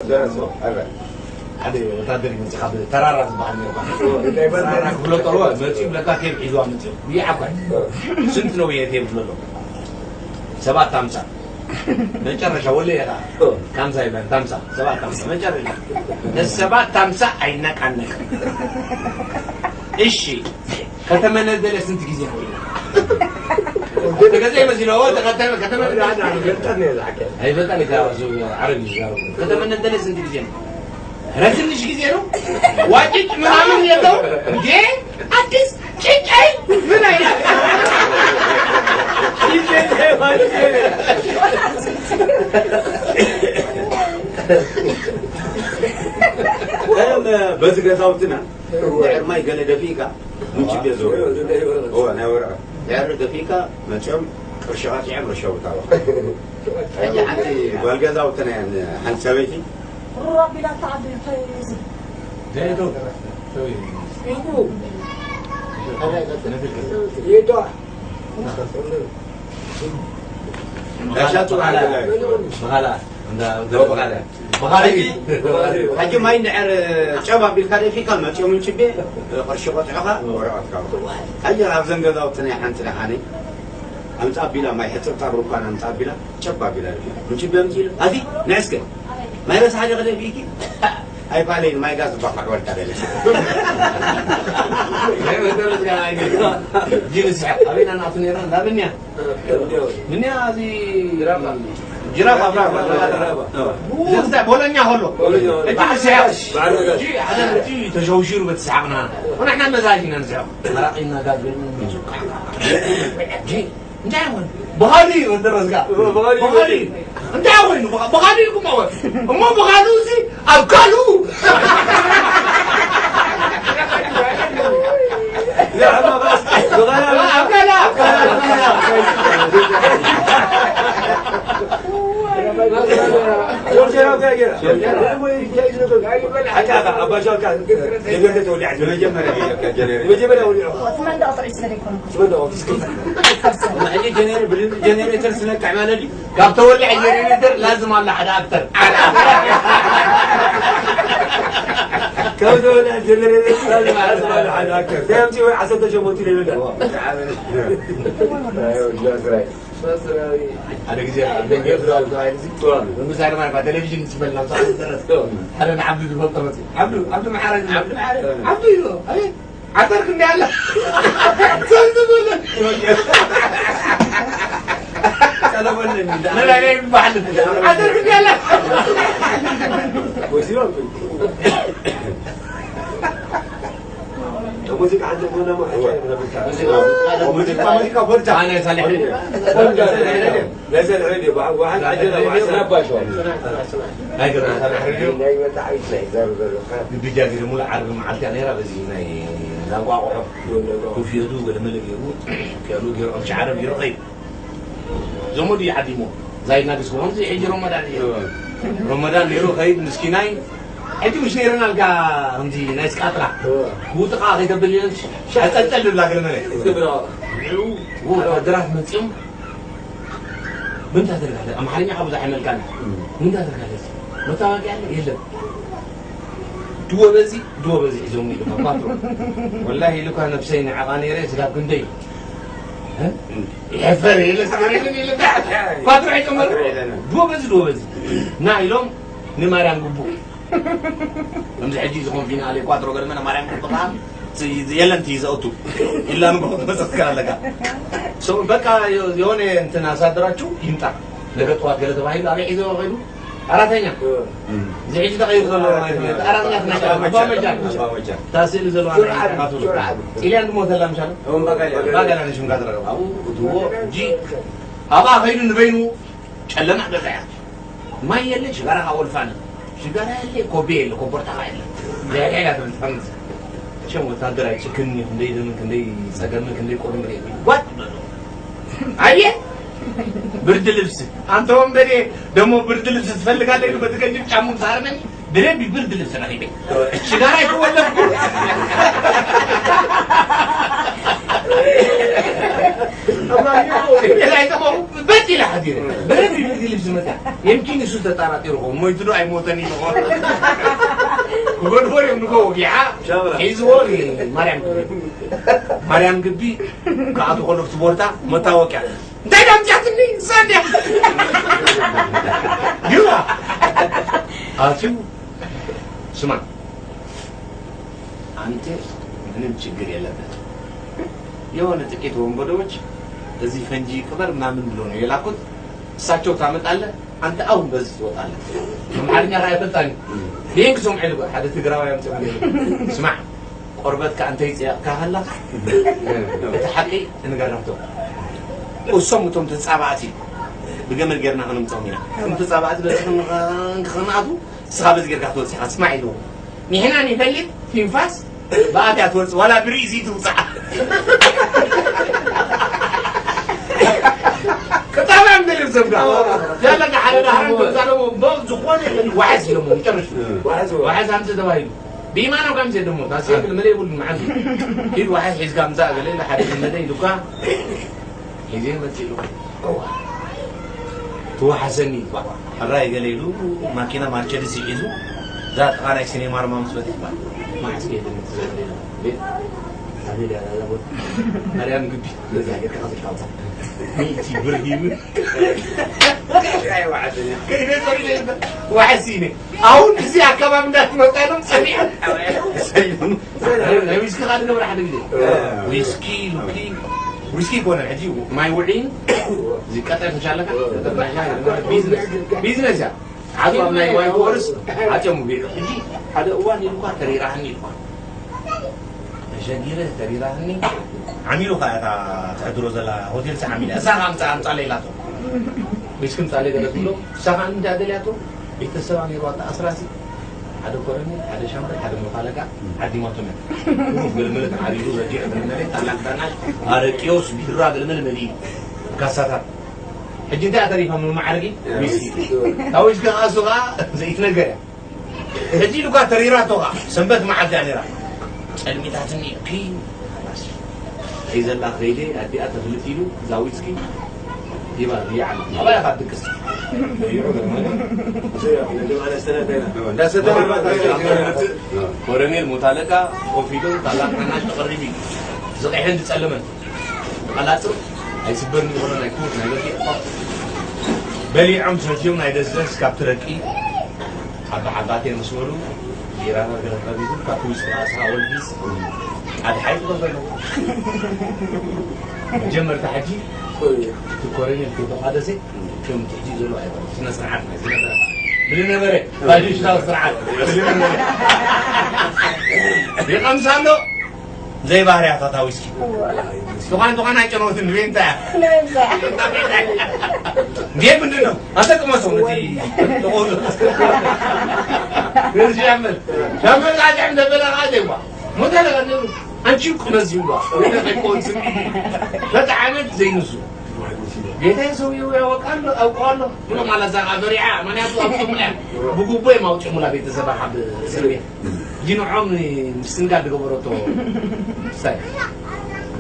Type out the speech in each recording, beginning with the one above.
ሓደ ወታደር ይመጽእ ካብ ተራራ ዝበሃል ነይሩ። ተራራ ክፍለጦ ኣለዎ፣ መጺኡ ብለካ ቴብ ሒዝዋ መጺኡ። ብይዓኳ። ስንት ነው ብየ ቴብ ዝብሎ? ሰባት ሃምሳ። መጨረሻ ወለ ኢኻ። ካምሳ ይብለን፣ ካምሳ፣ ሰባት ሃምሳ። መጨረሻ። ሰባት ሃምሳ ኣይነቃነቅን። እሺ። ከተመነደለ ስንት ጊዜ ነው? ተገዘ ይመስለው፣ ተከተመ-፣ ከተመነደለ። ገልጠን ነው የዛቀ። ኣይፈልጣን ኢኻ፣ እሱ ዓረብ እዩ ዝዛረብ። ከተመነደለ ስንት ጊዜ ነው? ኧረ ትንሽ ጊዜ ነው። ዋጭጭ ምናምን የለው እንዴ? አዲስ ጭጭ አይ ምን አይነት በዚ ገዛውትና ድሕር ማይ ገለ ደፊእካ ምንጭ ቤት ዘውር። እዎ፣ ናይ ወረቐት። ድሕር ደፊእካ መፅኦም ቅርሺ ቐፂዖም ረሸቡ ታቦ። ሕጂ ሓንቲ ጓል ገዛውትና እያ፣ ሓንቲ ሰበይቲ። ሩራ ቢላ ተዓቢ ከይዚ። ዘይቱ። ይጉ። ይዶ። ጋሻ ጽባሕ ኣለካ። ብኻላ፣ እንዳ፣ እንዳ ብኻላ። ብኻላ። ሕጂ ማይ እንድሕር ጨብ ኣቢልካ ደፊእካ መጺኦም እንጭቤ፣ ቅርሺ ቆጥዑኻ፣ ወረቐትካ። ሕጂ ኣብዘን ገዛውቲ ናይ ሓንቲ ደሓነይ፣ ኣምጻ ኣቢላ ማይ ሕጽብታ ብሩኳን ኣምጻ ኣቢላ፣ ጨብ ኣቢላ ደፊኣ። እንጭቤ ኣምጺ ኢሉ፣ ኣቲ፣ ንዕስከ። ማይ ረሳሕ ዲኺ ደፊእኪ? ኣይፋለይን፣ ማይ ጋዝ ባኳዕ ወልካ ደለ። ጅንስ፣ ኣበይና ናቱ ነይርና፣ እንዳ ብንያ። ምንያ እዚ ጅራፍ ኣፍራ። እዚ እንታይ ቦሎኛ ከሎ። ቦሎኛ። እቲ ምስያስ። ባዕሉ። እቲ ሓደ እቲ ተሸውሺሩ በቲ ሰሓቕና። ወንሕና መዛጅ ኢና ንስሕቕ። መራቒና ጋዝ በሉ። ጂ፣ እንታይ ይኾን? ብኻሊ እዩ ዝደረስካ። ብኻሊ እዩ። ብኻሊ። እንታይ ኮይኑ? ብኻ-፣ ብኻሊ ኢልኩም ኣወ። እሞ ብኻሉ እዚ ኣብ ካሉ። لا، ما بس. بغلا. أبغلا. جورجيا وقاقرة. حتى أبا شوكا. جبهة تولع. مجمرة. مجمرة ولع. ثمان دقائق يصير يكون. ثمان دقائق. ما عندي جنريتر، جنريتر سنة كعمالة لي. ካብ ተወሊዐ ጀነሬተር ላዝም ኣሎ ሓደ ኣክተር። ካብ ተወሊዐ ጀነሬተር ላዝም ኣሎ ሓደ ኣክተር። ከምዚ ወይ ዓሰርተ ሸሞንተ ይብል። ሓደ ግዜ ኣብ ደገ ብዛዕባ ተባሂሉ እዚ፣ ምሳሌ ማለት ቴሌቪዥን ዝበልና፣ ሓደ ንዓብዱ ዝፈልጦ መፅዩ። ዓብዱ፣ ዓብዱ መሓረ፣ ዓብዱ መሓረ፣ ዓብዱ ኢሉ፣ ኣቤት። ዓተር ክንደይ ኣላ? ሰለስተ በለ። ሰለሞን ነኝ። ነዳይ ነኝ ይባል። ዓተር ክንደይ ኣላ? ሙዚቃ ሓንቲ ኮይና ሞ ሙዚቃ፣ ሙዚቃ፣ ሙዚቃ፣ ቦርጫ። ኣነ ሳሌሕ። ቦርጫ። ናይ ዘርዒ ድዩ? በዓ-፣ በዓል ዓጀላ በዓል ሰላም። ናይ ገዛ ሳልሕ ሬድዮ። ናይ ወጣ ዓይነት ናይ ዘር ዘር። ግዲ ጃጊ ሙሉ ዓርቢ መዓልቲ እያ ነይራ፣ በዚ ናይ እንቋቑሖ። ኮፍየቱ ገለመለ ገይሩ፣ ክያሉ ገይሩ፣ ኣምሽ ዓረብ ገይሩ ኸይድ። ዘመዱ ይዓዲሞ። ዛይድና ግስ ከምዚ ሕጂ ረመዳን እዩ። ረመዳን ነይሩ ኸይድ ምስኪናይ። ሕጂ ምሽ ነይረና ኣልጋ ከምዚ ናይ ስቃጥራ። ውጥቓ ከይተብል ኢለን ሻ-፣ ሻ-፣ ጠልጠል ዝብላ ገለመለ። እስኪ ብሎ። ወታደራት መፂኦም ምን ታደርጋለህ? ኣምሓርኛ ካብ ብዙሕ ኣይመልካን። ምን ታደርጋለህ? መታወቂያ አለ? የለም። ድዎ በዚ፣ ድዎ በዚ ሒዞም ይልካ ፓትሮ። ወላሂ ኢሉካ ነብሰይ ንዓቓ ነይረ ስጋብ ክንደይ? እ? ይሕፈር የለ ስጋብ የለ የለ። ፓትሮ ሒዞም መሩ። ድዎ በዚ፣ ድዎ በዚ። ና ኢሎም ንማርያም ግቡእ። ከምዚ ሕጂ ዝኾን ፊናለ ኳትሮ ገርመ ንማርያም ግቡእ ከዓ የለን ትይዘ እቱ ኢላ ንግሆ ትመሰክር ኣለካ። ሰው በቃ የሆነ እንትን አሳድራችሁ ይምጣ። ነገ ጠዋት ገለ ተባሂሉ ኣበይ ሒዘ ከይዱ? ኣራተኛ። እዚ ሕጂ ተቐይሩ ዘሎ ማለት እዩ። ኣራተኛ ትናይ ኣባ መጃ። ኣባ መጃ። እታ ስእሊ ዘለዋ ናይ ጣቱ። ጣቱ። ጥልያን ድሞተላ ምሻሉ? እውን ባጋልያ። ባጋልያ ነሽም ጋር ተረከቡ። ኣብኡ እትዎ እንጂ ኣብኣ ከይዱ ንበይኑ ጨለማ ገዛ እያ። ማይ የለ፣ ሽጋራ ካብ ወልፋነ። ሽጋራ የለ፣ ኮቤ የለ፣ ኮቦርታኻ የለ። ዳይዳይ ኢላ ትብል ትፈምስ። ሸም ወታደር ኣይጭክን እዩ፣ ክንደይ ደምን፣ ክንደይ ጸገምን፣ ክንደይ ቁርን ርኤ። ጓድ በሎ። ኣየ! ብርድ ልብስ። አንተ ወንበዴ፣ ደግሞ ብርድ ልብስ ትፈልጋለህ? በትቀጅብ ጫሙን ሳርመን፣ ብደንብ ብርድ ልብስ ረኺበ። ሽጋራ ይተወለድኩ። ሌላ ይጠፋው። በጥ ኢለ ሓዲረ። በረድ እዩ ድልድል ዝመታ። የምኪን እሱ ተጣራጢሩ ኾን። ሞይቱ ዶ ኣይሞተን ኢሉ ኾን። ክገድፎ እዮም ንጎ ወጊዓ። ሻብራ። ሒዝዎ ማርያም ግቢ። ማርያም ግቢ። ከኣቱ ከሎ ኣብቲ ቦርታ መታወቂያ። እንታይ ዳምጫትኒ? እዛ እንድያ። ግባ። ኣትዩ። ስማ። አንተ ምንም ችግር የለበት። የሆነ ጥቂት ወንበዴዎች እዚህ ፈንጂ ቅበር ምናምን ብሎ ነው የላኩት። እሳቸው ታመጣለህ፣ አንተ አሁን በዚህ ትወጣለህ። አማርኛ ራይ በጣኒ። ይሄን ክሶም ዒሉ ሓደ ትግራዋይ ኣምጽእ። ስማዕ፣ ቆርበትካ እንተ ይጽየቕካ ከለኻ እቲ ሓቂ ንገራቶ። እሶም እቶም ተጻባእቲ ብገመድ ጌርና ክንምጾም ኢና። እቶም ተጻባእቲ በዚ ክንኣቱ ንስኻ በዚ ጌርካ ክትወጽእ ኢኻ። ስማዕ ኢልዎ። ንሕና ንፈልጥ ትንፋስ ብኣፍያ ትወጽእ፣ ዋላ ብርእሲ ትውጻእ። ቅጣባ እንደልብ ዘምጋ። ያለካ ሓደ ዳሕራን ተዛረቡ፣ እምበር ዝኾነ ይኹን ዋሕስ ኢሎሞ፣ ይጨርሱ። ዋሕስ፣ ዋሕስ። ዋሕስ ኣምጽእ ተባሂሉ። ብኢማኖ ከም ዘደሞ፣ ታስየ ብልመደ ይብሉ መዓልቲ። ሂድ ዋሕስ ሒዝካ ምጻእ ገለ ኢለ ሓደ ብልመደ ኢሉካ። ሒዘ መጽእ ኢሉ። እዋ። ትወሓሰኒ እኳ። ሕራይ ገለ ኢሉ ማኪና ማርቸዲስ ሒዙ እዛ ጥቓ ናይ ሲኔማ ኣርማ ምስ በጽሕ እኳ። መዓስ ከይደ ምትዘለ ቤት። ኣበይ ድያ እዛ ቦታ? ማርያም ግቢ። በዛ ጌርካ ከፍልካ ኣውጻእ። ሚእቲ ብር ሂቡ። ኣይወሓሰኒ። ከይደ ጸሚደ ይበል። ወሓሲ ኢለ። ኣሁን እዚ ኣካባቢ እንዳትመጣ ኢሎም ጸኒዖም። ሰይኑ። ናይ ዊስኪ ካል ነበር ሓደ ግዜ። እ። ዊስኪ፣ ሉኪ፣ ዊስኪ ይኮነን ሕጂ ማይ ውዒን እዚ ቀጠፍ ምሻለካ፣ ቀጠፍ ናይ ሻሂ፣ ቢዝነስ፣ ቢዝነስ እያ። ዓዱ ኣብ ናይ ዋይት ሆርስ ዓጽዮሙ ቢዑ። ሕጂ ሓደ እዋን ኢሉካ ተሪራህኒ ኢሉካ። ተሸጊረ ተሪራህኒ። ዓሚሉ ኸኣ እታ ትሕድሮ ዘላ ሆቴል ሲ ዓሚሉ። እሳ ኸኣ ኣምጻ-፣ ኣምጻለይ ኢላቶ። ዊስኪ ምጻለይ ገለ ትብሎ። እሳ ኸኣ እንታይ ደልያቶ? ቤተሰባ ነይርዋ ተኣስራሲ። ሓደ ኮረኔል፣ ሓደ ሻምበል፣ ሓደ መቶ ኣለቃ ዓዲማቶም እዮም። ሩፍ ገለመለ ተዓሪዱ ረዲዑ ገለመለ ታላቅ ታናሽ ኣረቂዮስ ቢራ ገለመለ መሊኡ ካሳታት። ሕጂ እንታይ ኣተሪፋ መማዕረጊ? ዊስኪ። ካብ ዊስኪ ከኣ እሱ ከኣ ዘይትነገር እያ። ሕጂ ኢሉካ ተሪራቶ ከኣ ሰንበት መዓልቲ እያ ነይራ። ጸልሚታትኒ ኪ ሒዘላ ከይደ ኣዲኣ ተፍልጥ ኢሉ እዛ ዊስኪ ሂባ ብያ ዓላ። ኣባያ ካብ ድቅስ። እንዳሰተ ኮረኔል ሞት ኣለቃ ኮፍ ኢሉ ታላቅ ታናሽ ተቐሪቢ ዝቐሐን ዝጸለመን። ኣላጽም ኣይስበርን ዝኾነ ናይ ኩር ናይ በጊዕ ቆቕ በሊዖም ሰትዮም ናይ ደስደስ ካብ ትረቂ ሓባሓባት እዮም ምስ በሉ ቢራ ገለ ቀሪቡ ካብቲ ውሽጢ ራእስኻ ወልጊስ ኣድሓይ ትኸፈሉ። መጀመርታ ሕጂ እቲ ኮረኔል ከይተቋደሰ ከም ትሕጂ ዘሎ ኣይኮነ። ስነ ስርዓት ናይ ዝነበረ ብዝነበረ ፋሽስታዊ ስርዓት ይቐምስ ኣሎ። ዘይባህርያታታ ዊስኪ። እዋ። ትዃን ትዃን ኣይጨነወትን ንቤንታ እያ። ንቤንታ። እንዴ ምንድን ነው? አንተ ቅመሰው ነቲ ጥቁር። ነዚ ሻምበል። ሻምበል ቃጭዕ እንደበላ ቃጭ ይዋ። ሞተ ለቀ ነብሩ። አንቺ ቅመስ ይዋ። ወደ ቀቆን ስም። በጣም ዘይንሱ። ጌታዬ ሰውየው ያወቃሉ፣ አውቀዋለሁ ብሎ ማለት እዛ በሪዓ፣ ምክንያቱ ኣብቶም እያ። ብጉቦ እዮም ኣውፂኦሙላ ቤተሰባ ካብ እስር ቤት። ሕጂ ንዖም ምስንጋድ ዝገበረቶ ሳይ።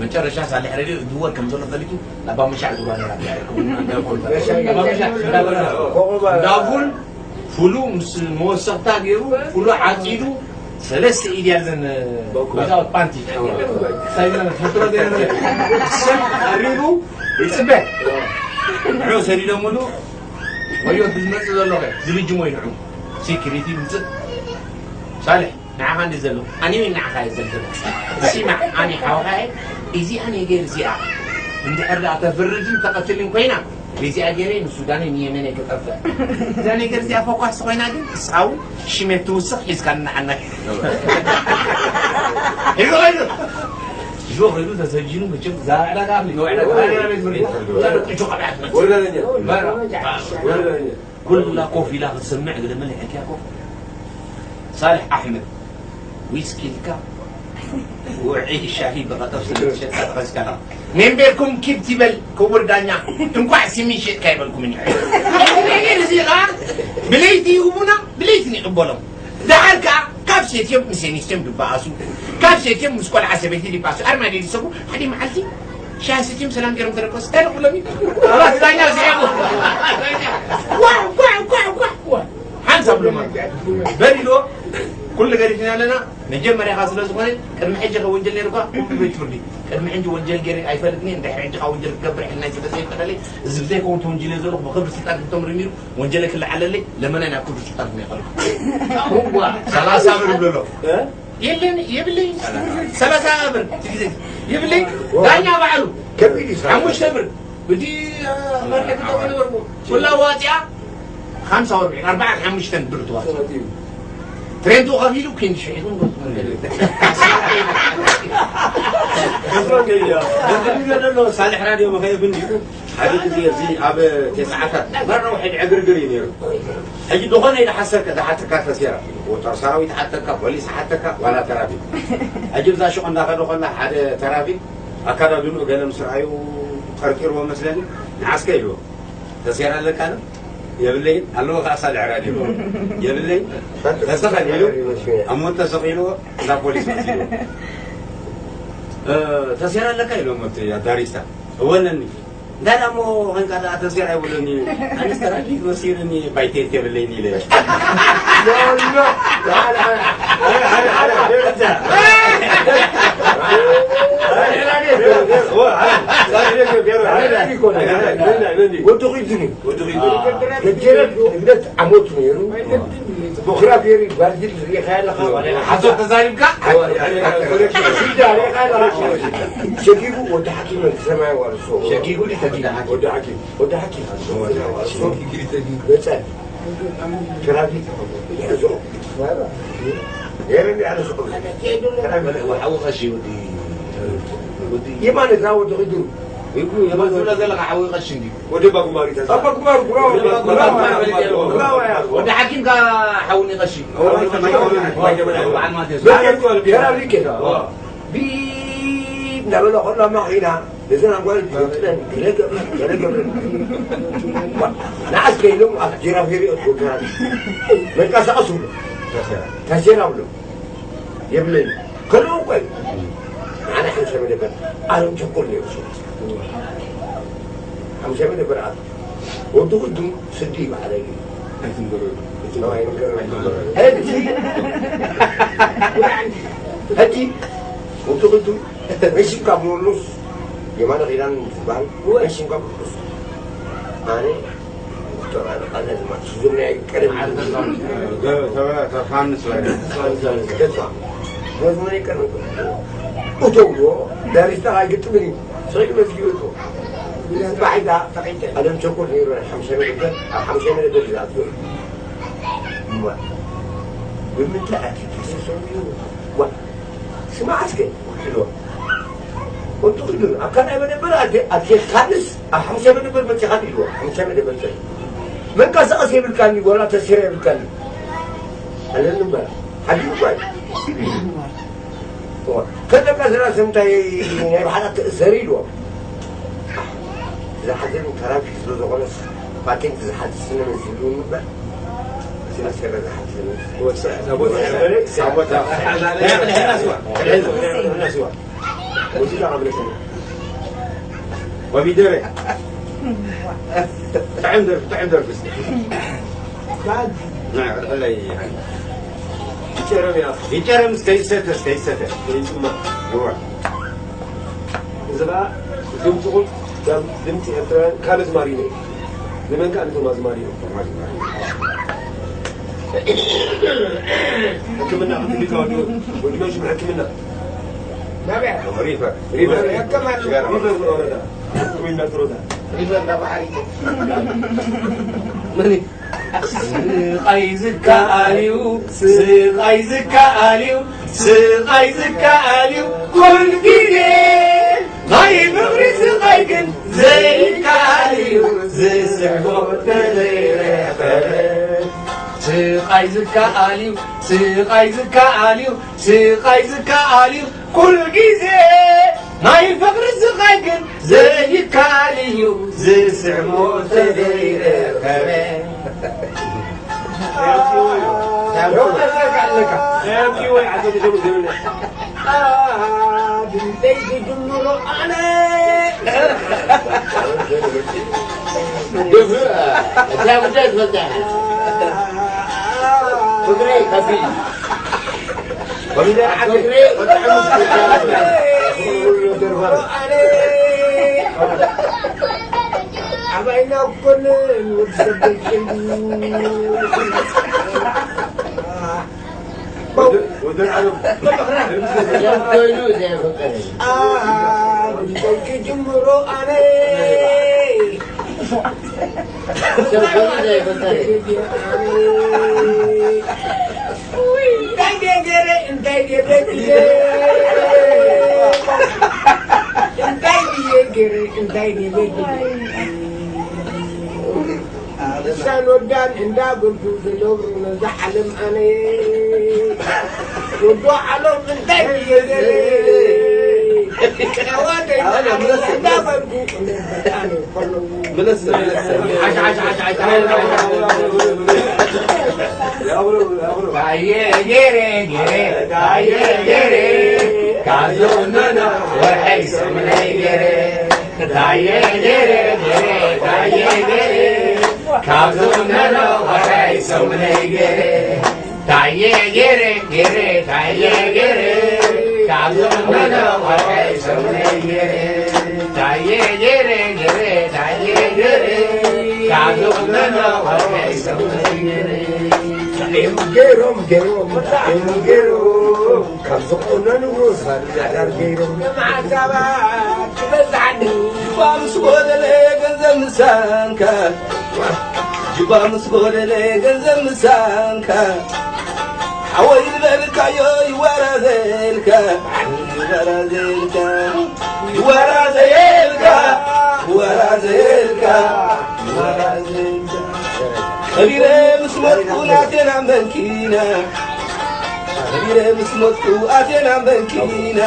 መጨረሻ ሳልሕ ረድዮ እድወር ከም ዘሎ ፈሊጡ፣ ላባ መሻዕ ዝብላ ነራ። ላባ መሻዕ እንዳበላ። እንዳቡን ፍሉ ምስ መወሰኽታ ገይሩ፣ ፍሉ ዓጺዱ፣ ሰለስተ ኢድ ያዘን፣ ባኩ። ዊዛውት ፓንቲ። ሳይዘን፣ ፈጥሮ ዘይነበረ። ሰብ ቀሪቡ ይጽበ። ንዑ ሰዲዶምሉ፣ ወዮ፣ እዚ ዝመጽእ ዘሎ ኸ፣ ዝብጅም ወይ ንዑ። ሴኩሪቲ ይምጽእ። ሳልሕ፣ ንዓኻ እንዲ ዘሎ፣ ኣነ ወይ ንዓኻ እየ ዘሎ። ስማዕ፣ ኣነ ሓውኻ እየ፣ እዚኣ ነገር እዚኣ፣ እንድሕር ደኣ ተፍርድን ተቐትልን ኮይና፣ በዚኣ ገይረ ንሱዳን ንየመን ኣይክጠፍእ። እዛ ነገር እዚኣ ፎኳስ ኮይና ግን፣ ንስኻ እውን ሽሜት ትውስኽ ሒዝካ ንዓና። ሒዙ ኸይዱ። ሒዙ ኸይዱ፣ ተሰጂኑ፣ መቸም፣ እዛ ዕዳጋ፣ ኣብ ዕዳጋ፣ ዕዳጋ ቤት ምርኢት፣ እዛ ደቂ ሹቕ ኣብያ ትመጽእ። ወረደኛ። በራ። ወረደኛ። ኩላ ኮፍ ኢላ ክትሰምዕ ግደ መሊሐትያ ኮፍ። ሳልሕ ኣሕመድ፣ ዊስኪ ኢልካ፣ ውዒ ሻሂ ብቐጠፍ ስለ ትሸጣ ተኸስካላ። ሜምቤርኩም ኪብ ትበል ክቡር ዳኛ፣ እንኳዕ ስሚ ሸጥካ ይበልኩምኒ። እዚ ነገር እዚ ኸዓ ብለይቲ ይህቡና፣ ብለይቲ ንቕበሎም። ደሓር ከኣ ካብ ሴትዮም ምስ ኣንስትዮም ድበኣሱ፣ ካብ ሴትዮም ምስ ቆልዓ ሰበይቲ ድበኣሱ። ኣርማድዮ ድሰቡ፣ ሓደ መዓልቲ ሻሂ ስቲም ሰላም ገይሮም ተደቆስ። እንታይ ደኹሎም እዩ? ኣባት ዳኛ ዚዕቡ። ዋ፣ ዋ፣ ዋ፣ ዋ፣ ዋ። ሓንሳብ ሎማ። በል ኢልዎ። ኩሉ ገዲፍና ኣለና። መጀመርያ ኢኻ ስለ ዝኾነ፣ ቅድሚ ሕጂ ከ ወንጀል ነይሩካ? ኩሉ ቤት ፍርዲ። ቅድሚ ሕጂ ወንጀል ገይረ ኣይፈልጥን እየ። እንድሕሪ ሕጂ ከ ወንጀል ክገብር ሕልና እዩ ስለ ዘይፈቀደለይ፣ እዚ ብዘይከውን ተወንጂለ ዘለኹ ብኽብሪ ስልጣን ሕቶ ምርሚሩ ወንጀለ ክለዓለለይ፣ ለመናይ ናብ ክብሪ ስልጣን ክመይ ከለኹ። እዋ፣ ሰላሳ ብር ይብሎ ኣሎ። እ? የለን፣ የብለይ። ሰላሳ ብር፣ እቲ ግዜ የብለይ። ዳኛ ባዕሉ ከቢድ እዩ። ሓሙሽተ ብር። ብዲ፣ እ፣ መርሒ ክጠቕም ነበርኩ። ኩላ ዋፂኣ፣ ሓምሳ ወርሒ፣ ኣርባዓን ሓሙሽተን ብር ትዋፅእ። ትሬንቱ ከፊሉ፣ ኪንዲ ሽሒቱ ንብረቱ መለለ። ገዝሮ እንደ ኢልዮ። ገዝሮ እንደ ኢልዮ። ሳልሕ ራድዮ መኸየፍ እንዲ። ሓደ ግዜ እዚ ኣብ ተስዓታት ነባር ነዊሕ ዕግርግር እዩ ነይሩ። ሕጂ ዝኾነ ኢሉ ሓሰካ፣ ዝሓተካ ተሴራ፣ ወታር ሰራዊት ሓተካ፣ ፖሊስ ሓተካ፣ ዋላ ተራፊክ። ሕጂ ብዛ ሹቕ እንዳኸደ ከላ ሓደ ተራፊክ ኣካዳድንኡ ገለ ምስ ረኣዩ ጠርጢርዎ መስለኒ፣ ንዓስከ ኢልዎ። ተሴራ ኣለካ ዶ? የብለይን። ኣለዎ ከኣ ሳልሕ ራድዮ። የብለይን። ተሰኸል ኢሉ፣ ኣብ ሞት ተሰኺልዎ፣ እንዳ ፖሊስ መሲልዎ። እ፣ ተሴራ ኣለካ ኢሎም እቲ ኣዳሪስታ። እወ ኣለኒ። እንታይ ደኣ እሞ ኾንካ ደኣ ተምሲር ኣይብሉን እዩ። ኣነስ ተራፊክ መሲሉኒ ባይቴት የብለይን ኢለ። ኖ፣ ኖ። ወዲ ኺዱኒ። ገጀረት ንግደት ዓመቱ ነይሩ። ቦኽራ ገይሩ ባርዚል ርኢኻ ኣለኻ። ሓሶት ተዛሪብካ? ሽዳ ርኢኻ ኣለኻ። ሸጊቡ ወዲ ሓኪም መንግስተ ሰማይ ዋርሶ። ሸጊቡ ድዩ ተጊቡ? ወዲ ሓኪም። ወዲ ሓኪም። ገጸ። ትራፊክ። ይሕዞ። የረኒ ኣነ ስቕ። ሓዊ ቀሺ ወዲ። ወዲ። የማነ እዛ ወዲ ኺዱ። ይኩ፣ የማን ዝብላ ዘለኻ ሓዊ ቀሺ እንዲ። ወዲ ባጉማሪ ተዛ። ኣባ ጉማሩ፣ ጉራዋ፣ ወዲ ባጉማሩ፣ ጉራዋ፣ ጉራዋ፣ ጉራዋ፣ ጉራዋ፣ ወዲ ሓኪም ካ ሓውኒ ቀሺ። በዓል ማቴዎስ። በዓል ማቴዎስ። ገና ሊኬ። ዋ። ቢብ እናበለ ከሎ ማኺና፣ ነዘን ኣጓል ጀጥረን ገለ ገብረን፣ ገለ ገብረን። ንዓስ ከኢሎም ኣብ ጀራፌሪ ኣትወገራን። መንቀሳቐስ ብሎ። ተሴራ ብሎ። የብለይን። ከለዉ እኮ እዩ። ኣነ ሓምሳ መደበር ኣለም ቸኮል ነይሩ። ሓምሳ መደበር ኣለ። ወዲ ቅዱም ስዲ ይበዓለሉ። ኣይትንገረሉ። ሕጂ፣ ሕጂ፣ ወዲ ቅዱም፣ መሽም ካብ ኖርኖስ፣ የማነ ኪዳን ትበሃል፣ መሽም ካብ ኖርኖስ። ኣነ፣ ዶክተር ኣነ፣ ኣነ ዝማ-፣ ስዙም ናይ ቀደም። ዓርሰ ፋንስ። ገፋ። ገፋ። ወዝመን ይቀርብ። እተውዎ፣ ዳሪስታ ኣይግጥምን እዩ። ስዒድ መዝጊቡ እኮ። ጽባሕ ኢልካ ኣለም ቸኮል ነይሩ፣ ናይ ሓምሳ መደበር፣ ኣብ ሓምሳ መደበር እዩ ዝኣትዎ። እማ፣ ብምንታይ ኣትዩ ተሰሰቡ እዩ? ዋ፣ ስማዕ እስከ፣ ኢልዎ። ወንቱ ክድር፣ ኣብ ካልኣይ መደበር ኣትየ-፣ ኣትየ ካልስ፣ ኣብ ሓምሳ መደበር መጺኻ ኢልዎ። ሓምሳ መደበር ጸ-፣ መንቀሳቐስ የብልካኒ፣ ዋላ ተስራ የብልካኒ። ኣለኒ እምበር፣ ሓዲጉ እኳ እዩ። ከለካ ስራ ሰምታይ ናይ ብሓታ ትእሰር ኢልዎም። ዝሓዘን ተራፊክ ስለ ዝኾነስ ፓቴንት ዝሓዝ ስነ መሲሉ እምበር፣ ስለ ሰረ ዝሓዝ ስነ መሲሉ። ወሰ-፣ ሳቦታ ነበረ፣ ሳቦታ። ሕና ስዋ፣ ሕና ስዋ። ሙዚቃ ቀብለትኒ። ኮሚደረ። ጥዕም ደርፊ፣ ጥዕም ደርፊ እስኪ። ና፣ ቅድሕለይ ይሓን። ይጨረም እያ። ይጨረም፣ እስከ ይሰተ፣ እስከ ይሰተ። ይጽማእ። እዋ። እዚ ኸኣ ድምጽኹም ከም ድምጺ ኤርትራውያን ካብ ኣዝማሪኖ እዩ። ንመን ከኣ ነቶም ኣዝማሪኖ። ሕክምና ክትልካ ወዲ፣ ወዲ መን ሽም ሕክምና? ናበይ? ሪፈር። ሪፈር። ሕክምና። ሪፈር ወረዳ። ሕክምና ጥሮታ። ሪፈር ናብ ባሕሪ። መን እዩ? ስቓይ ዝከኣል እዩ፣ ስቓይ ዝከኣል እዩ፣ ስቓይ ዝከኣል እዩ ኩሉ ግዜ። ናይ ፍቕሪ ስቓይ ግን ዘይከኣል እዩ፣ ዝስዕቦ ተዘይረኸበ። ስቓይ ዝከኣል እዩ፣ ስቓይ ዝከኣል እዩ፣ ስቓይ ዝከኣል እዩ ኩሉ ግዜ። ናይ ፍቕሪ ስቓይ ግን ዘይከኣል እዩ፣ ዝስዕቦ ተዘይረኸበ። ድምፀይ ክጅምሮ ኣነ። ግፍዕ፣ እታ ጉዳይ ትፈልጣ ኢኻ። ፍቅሪ ከቢድ። ኮሚደረ ዓቢ። ፍቅሪ ብጣዕሚ ከቢድ። ኣነ። ኣባይና ኮነ ወዲ ሰብ ደቂሉ። ወደ-፣ ወደ ዓለም። ሰብ ኮይኑ ዘይፈቀደ። ኣሃ፣ ብዘይ ክጅምሮ ኣነ። ሰብ ኮይኑ ዘይፈቀደ። እንታይ ድየ ገይረ፣ እንታይ ድየ በድየ? እንታይ ድየ ገይረ፣ እንታይ ድየ በድየ? ልሳን ወዳን እንዳበሉ ዝነብሩ ነዛ ዓለም ኣነ ወዶ ዓለም እንታይ ብዬ ገለ ጨዋተይ ዓለም እንዳበሉ ነበር ኣነ ከለዉ ምለስ፣ ምለስ። ዓሽ፣ ዓሽ፣ ዓሽ፣ ዓሽ። ታየ ገይረ፣ ገይረ፣ ታየ ገይረ፣ ካብ ዝቑነኖ ወርሐይ ሰሙነይ ገይረ። ታየ ገይረ፣ ገይረ፣ ታየ ገይረ፣ ካብ ዝቑነኖ ወርሐይ ሰሙነይ ገይረ። ታየ ገይረ፣ ገይረ፣ ታየ ገይረ፣ ካብ ዝቑነኖ ወርሐይ ሰሙነይ ገይረ። ታየ ገይረ፣ ገይረ፣ ታየ ገይረ፣ ካብ ዝቑነኖ ወርሐይ ሰሙነይ ገይረ። ገይሮም፣ ገይሮም፣ ገይሮም፣ ገይሮም፣ ካብ ዝቑነንዎ ዝባል ሓዳር ገይሮም። መዓዛባ ትበዝሓኒ። ጅባ ምስ ጎደለ ገንዘብ ምሳንካ፣ ጅባ ምስ ጎደለ ገንዘብ ምሳንካ፣ ሓወይ ዝበልካዮ ይወራዘልካ፣ ይወራዘልካ፣ ይወራዘልካ፣ ይወራዘልካ፣ ይወራዘልካ። ከቢረ ምስ ሞትኩ ናቴና መንኪና፣ ከቢረ ምስ ሞትኩ ኣቴና መንኪና፣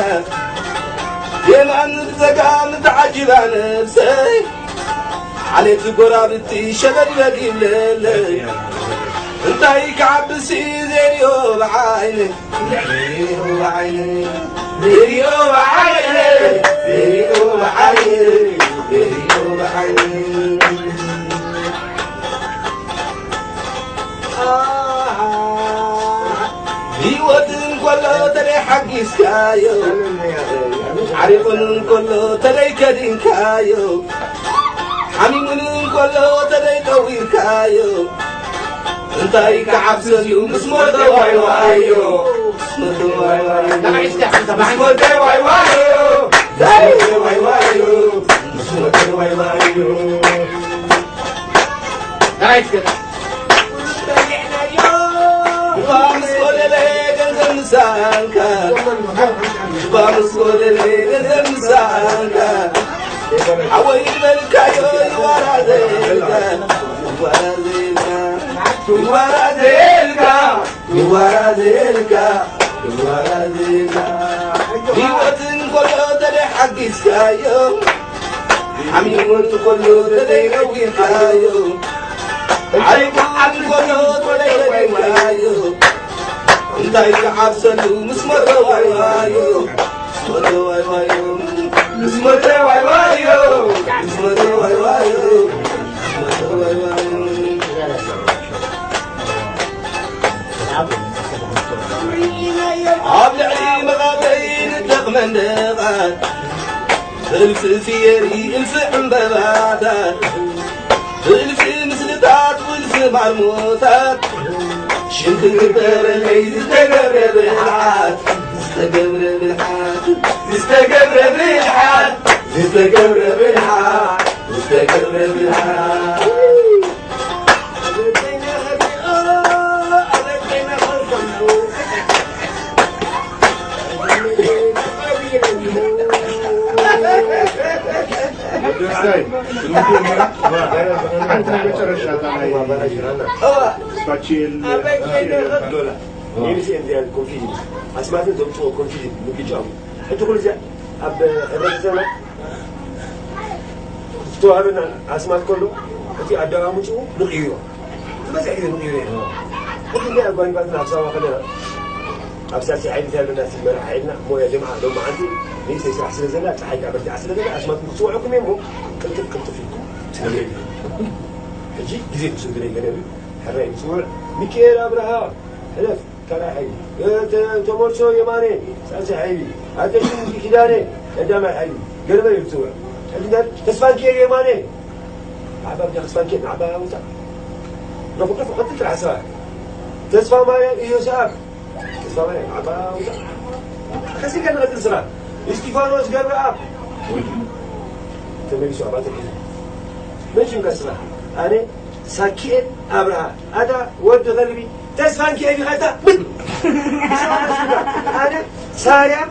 የማን ብጸጋም ተዓጂባ ነብሰይ፣ ዓሌት ጎራብቲ ሸበድ በድ ይብለለይ። እንታይ ክዓብሲ ዘይሪኦ ብዓይኒ፣ ዘይሪኦ ብዓይኒ፣ ዘይሪኦ ብዓይኒ፣ ዘይሪኦ ብዓይኒ፣ ዘይሪኦ ብዓይኒ። ህይወት እንኮሎ ተደይ ሓጊዝካዮ፣ ዓሪቑን እንኮሎ ተደይ ከዲንካዮ፣ ሓሚሙን እንኮሎ ተደይ ጠዊርካዮ፣ እንታይ ክዓብሰሉ ምስ ሞተ ዋይ ዋዮ፣ ምስ ሞተ ዋይ ዋዮ፣ ምስ ሞተ ዋይ ዋዮ፣ ምስ ሞተ ዋይ ዋዮ፣ ምስ ሞተ ዋይ ዋዮ። ባ ምስ ጎደለ ገንዘብ ምሳንካ፣ ባ ምስ ጎደለ ገንዘብ ምሳንካ፣ ሓወይ ዝበልካዮ ይዋራዘልካ፣ ይዋራዘልካ፣ ይዋራዘልካ፣ ይዋራዘልካ፣ ይዋራዘልካ። ህይወትን ኮሎ ተደይ ሓጊዝካዮ፣ ሓሚሙን ኮሎ ተደይ ነዊርካዮ፣ ዓሪቁን ኮሎ ተደይ ነዊርካዮ፣ እንታይ ክዓብሰሉ ምስ ሞተ ዋይ ዋዮ፣ ምስ ሞተ ዋይ ዋዮ፣ ምስ ሞተ ዋይ ዋዮ፣ ምስ ሞተ ዋይ ዋዮ፣ ምስ ሞተ ዋይ ዋዮ። ኣብ ልዕሊ መቓብረይ ንደቕ መንደቓት፣ ብእልፊ ፍየሪ፣ እልፊ ዕምበባታት፣ ብእልፊ ምስልታት፣ ብእልፊ ማርሞታት፣ ሽምኪ ክበረለይ ዝተገብረ ብልሓት፣ ዝተገብረ ብልሓት፣ ዝተገብረ ብልሓት፣ ዝተገብረ ብልሓት፣ ዝተገብረ ብልሓት። ኣስማትን ዘምፅኦ ኮንፊዥን ምግጫሙ እቲ ኩሉ እዚ ኣብ ሕብረተሰብና ዝተዋህበና ኣስማት ከሎ እቲ ኣደማምፅኡ ንቕይሮ ዝበዝሕ ግዜ ንቕይሮ ኢና። ሕጂ እንዳ ጓኒባትና ኣብ ሳዋ ከለና ኣብ ሳልሳይ ሓይሊ እንታይ ኣለና? እቲ መራሕ ሓይልና እሞ ያ ጀምዓ ሎሚ ዓንቲ ንእሽተይ ስራሕ ስለ ዘላ፣ ፀሓይ ከዓ በርቲዓ ስለ ዘላ ኣስማትኩም ክፅውዐኩም እየ እሞ ቅልጥፍ ቅልጥፍ ኢልኩም ትነግረኒ። ሕጂ ግዜ ትውስዱ ነይ ገለ ሕራይ ንፅውዕ። ሚካኤል ኣብርሃ ሕለፍ ካልኣይ ሓይሊ፣ ተ- ተመርሶ የማነ ሳልሳይ ሓይሊ፣ ኣተሽም ኪዳነ ቀዳማይ ሓይሊ፣ ገለመ እዩ ዝፅውዕ። ሕጂ እንታይ? ተስፋንኪኤል የማነ፣ ንዓባ ብጃ ተስፋንኪኤል ንዓባ ውፃእ። ነኹ ቅልጥፍ ቅልጥፍ ጥራሕ ስራሕ። ተስፋ ማርያም ኢዮስኣብ ተስፋ ማርያም ዓባ ውፃእ። ከሲካ ንቐፅል ስራሕ። እስጢፋኖስ ገብረኣብ ተመሊሱ ኣባተ ሒዙ። መን ሽምካ ስራሕ? ኣነ ሳኪኤል ኣብርሃ። ኣታ ወዲ ከልቢ ተስፋ ንኪኤል ኢኻ ኣታ። ኣነ ሳርያም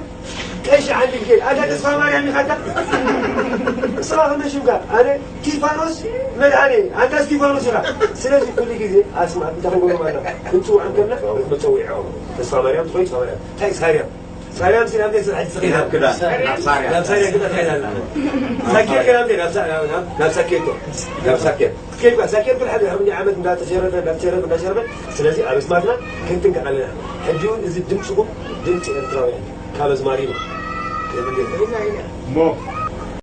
ቀሺ ዓንዲ ሚካኤል። ኣታ ተስፋ ማርያም ኢኻ ኣታ። ንስኻ ከመይ ሽምካ? ኣነ ስቲፋኖስ መድሃኔ፣ ኣንታ ስቲፋኖስ ኢኻ። ስለዚ ኩሉ ግዜ ኣስማት እንታይ ክንገብሮም ኣለና? ክንጽውዖም ከለና መጸውዒዖም። ተስፋ ማርያም ትኾይን ተስፋ ማርያም። እንታይ ሳርያም? ሳርያም ሲና ምንታይ ስራሕ ትስኺ ናብ ክዳን፣ ናብ ሳርያም። ናብ ሳርያም ክዳን ትኸይድ ኣላ። ሳኬት ከ ናብ ምንታይ? ናብ ሳ-፣ ናብ፣ ናብ፣ ናብ ሳኬት ዶ? ናብ ሳኬት። ክትከይድ እኳ፣ ሳኬት ኩሉ ሓደ ዓመት እንዳተሸረፈ፣ እንዳተሸረፈ፣ እንዳተሸረፈ። ስለዚ ኣብ ኣስማትና ክንጥንቀቕ ኣለና። ሕጂ እውን እዚ ድምፅኹም ድምፂ ኤርትራውያን ካብ ኣዝማሪኖ። የብልን። እሞ